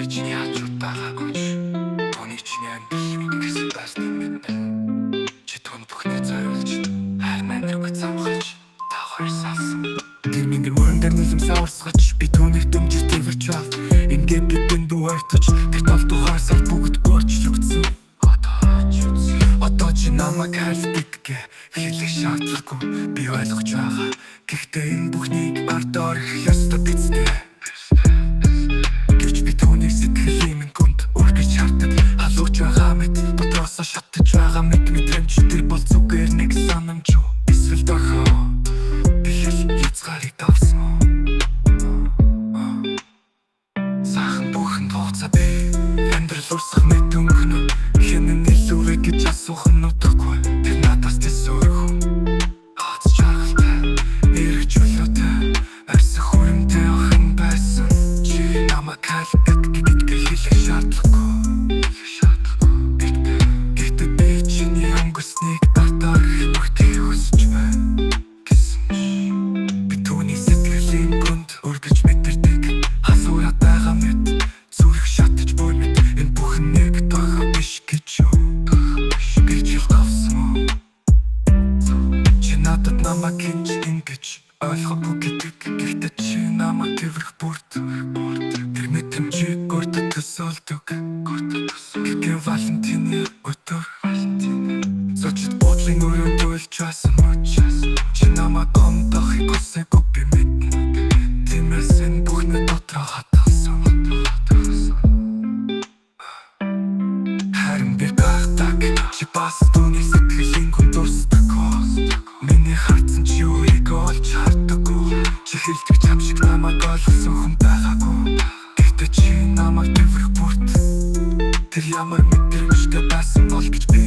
Би чиний хажууд байгаагүй ч түүний чиний амьдрал гэсэн байсныг мэднэ. Чи түүнд бүхнийг зориулж харин амьдрахгүй замхаж та хоёр салсан. Тэр минь мөрөн дээр нүлэм саварсгаж би түүнийг дэмжиж тэрвэрч бав. Ингээд бидэнд ойртож тэр тал тухаасаар бүгд өөрчлөгдсөн. Одоо ч үзье. Одоо чи намайг хайрладаг хэлэх шаардлагагүй би ойлгож байгаа. Гэхдээ энэ бүхнийг ард орох ёстой биз дээ. Гэвч би түүнийг сэтгэлийн минь гүнд өргөж хардаг. Халууж байгаа мэт дотроосоо шатаж байгаа мэт мэдрэмж тэр бол зүгээр нэг санамж уу? Эсвэл дохио би хэл хязгаарыг давсан уу? Сайхан бүхэн хугацаа би амьдрал урсах мэт өнгөнө. Хэн нь илүү вэ гэж асуух нь утгагүй. Тэр надаас тэс өөр хүн. Аз жаргалтай, эрх чөлөөтэй, арьсах хүрэмтэй охин байсан. Чи намайг хайрладаг гэдгийг хэлэх шаардлагагүй. Хэлэх шаардлагагүй. Гэхдээ би чиний өнгөрснийг дартаа бүхтийг хүсэж байна. Гэсэн ч би түүний сэтгэлийн гүнд өргөж мэдэрдэг. Халуураад байгаа мэт зүрх шатаж буй мэт энэ бүхэн нэг дохио биш гэж юу? Гэж авсан уу? Чи надад намайг хэн ч ингэж ойлгохгүй гэдэг. Гэхдээ чи намайг тэрвэрх бүрт тэр мэдрэмжийг өөртөө төсөөлдөг. Гэхдээ Валентины өдөр Сочид буудлын өрөөнд уйлж байсан. Чи намайг гомдохыг хүсээгүй би мэднэ. Тиймээс энэ бүхний дотроо хатгалсан. Харин би гайхдаг. Чи бас түүний сэтгэлийн гүнд дуусдаг. Миний харцсан чи юуг олж хардаггүй. Чи хэлдэг чам шиг намайг ойлгосон хүн байгаагүй. Гэхдээ чи намайг тэрвэрх бүрт тэр ямар мэдрэмжтэй байсан бол гэж би